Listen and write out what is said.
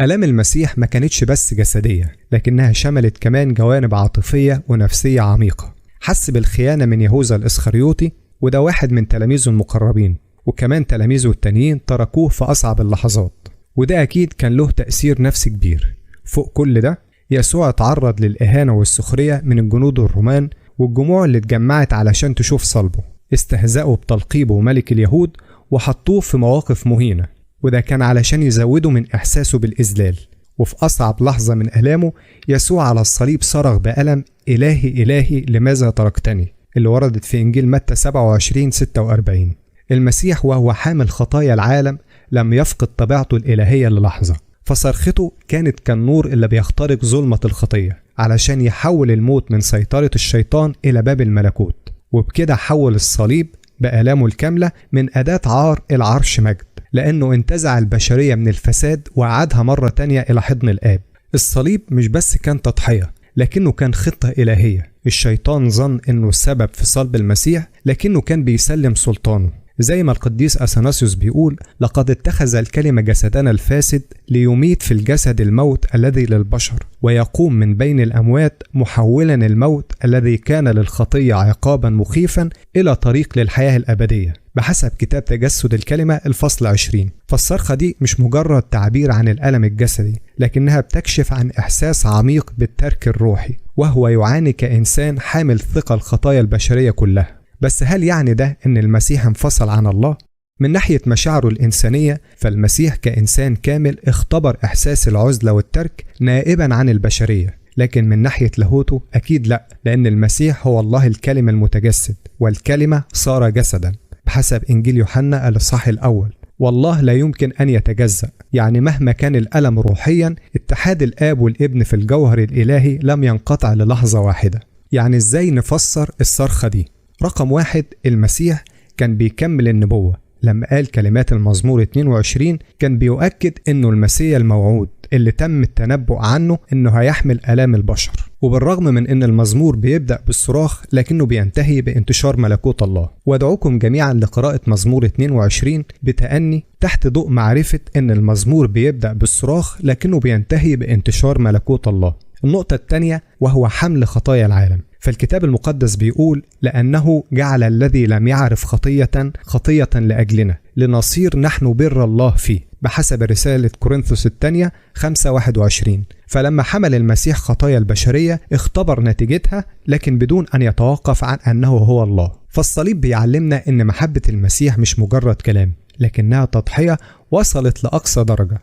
آلام المسيح ما كانتش بس جسدية، لكنها شملت كمان جوانب عاطفية ونفسية عميقة. حس بالخيانة من يهوذا الإسخريوطي، وده واحد من تلاميذه المقربين، وكمان تلاميذه التانيين تركوه في أصعب اللحظات، وده أكيد كان له تأثير نفسي كبير. فوق كل ده يسوع اتعرض للإهانة والسخرية من الجنود الرومان والجموع اللي اتجمعت علشان تشوف صلبه. استهزأوا بتلقيبه ملك اليهود وحطوه في مواقف مهينة، وده كان علشان يزودوا من إحساسه بالإذلال. وفي أصعب لحظة من آلامه يسوع على الصليب صرخ بألم: إلهي إلهي لماذا تركتني، اللي وردت في إنجيل متى 27:46. المسيح وهو حامل خطايا العالم لم يفقد طبيعته الإلهية للحظة، فصرخته كانت كالنور اللي بيخترق ظلمة الخطية علشان يحول الموت من سيطرة الشيطان إلى باب الملكوت. وبكده حول الصليب بآلامه الكاملة من أداة عار إلى عرش مجد، لأنه انتزع البشرية من الفساد وأعادها مرة تانية إلى حضن الآب. الصليب مش بس كان تضحية، لكنه كان خطة إلهية. الشيطان ظن إنه السبب في صلب المسيح، لكنه كان بيسلم سلطانه. زي ما القديس أثناسيوس بيقول: لقد اتخذ الكلمة جسدنا الفاسد ليميت في الجسد الموت الذي للبشر، ويقوم من بين الأموات محولا الموت الذي كان للخطية عقابا مخيفا إلى طريق للحياة الأبدية، بحسب كتاب تجسد الكلمة الفصل 20. فالصرخة دي مش مجرد تعبير عن الألم الجسدي، لكنها بتكشف عن إحساس عميق بالترك الروحي، وهو يعاني كإنسان حامل ثقل الخطايا البشرية كلها. بس هل يعني ده إن المسيح انفصل عن الله؟ من ناحية مشاعره الإنسانية، فالمسيح كإنسان كامل اختبر إحساس العزلة والترك نائبا عن البشرية، لكن من ناحية لاهوته أكيد لأ، لأن المسيح هو الله الكلمة المتجسد، والكلمة صار جسدا بحسب إنجيل يوحنا الإصحاح الأول. والله لا يمكن أن يتجزأ، يعني مهما كان الألم روحيا، اتحاد الآب والابن في الجوهر الإلهي لم ينقطع للحظة واحدة. يعني إزاي نفسر الصرخة دي؟ رقم 1، المسيح كان بيكمل النبوة لما قال كلمات المزمور 22، كان بيؤكد انه المسيح الموعود اللي تم التنبؤ عنه انه هيحمل آلام البشر. وبالرغم من ان المزمور بيبدأ بالصراخ، لكنه بينتهي بانتشار ملكوت الله. وادعوكم جميعا لقراءة مزمور 22 بتأني تحت ضوء معرفة ان المزمور بيبدأ بالصراخ لكنه بينتهي بانتشار ملكوت الله. النقطة الثانية وهو حمل خطايا العالم. فالكتاب المقدس بيقول: لأنه جعل الذي لم يعرف خطية خطية لأجلنا لنصير نحن بر الله فيه، بحسب رسالة كورنثوس الثانية 5:21. فلما حمل المسيح خطايا البشرية اختبر نتيجتها، لكن بدون أن يتوقف عن أنه هو الله. فالصليب بيعلمنا أن محبة المسيح مش مجرد كلام، لكنها تضحية وصلت لأقصى درجة.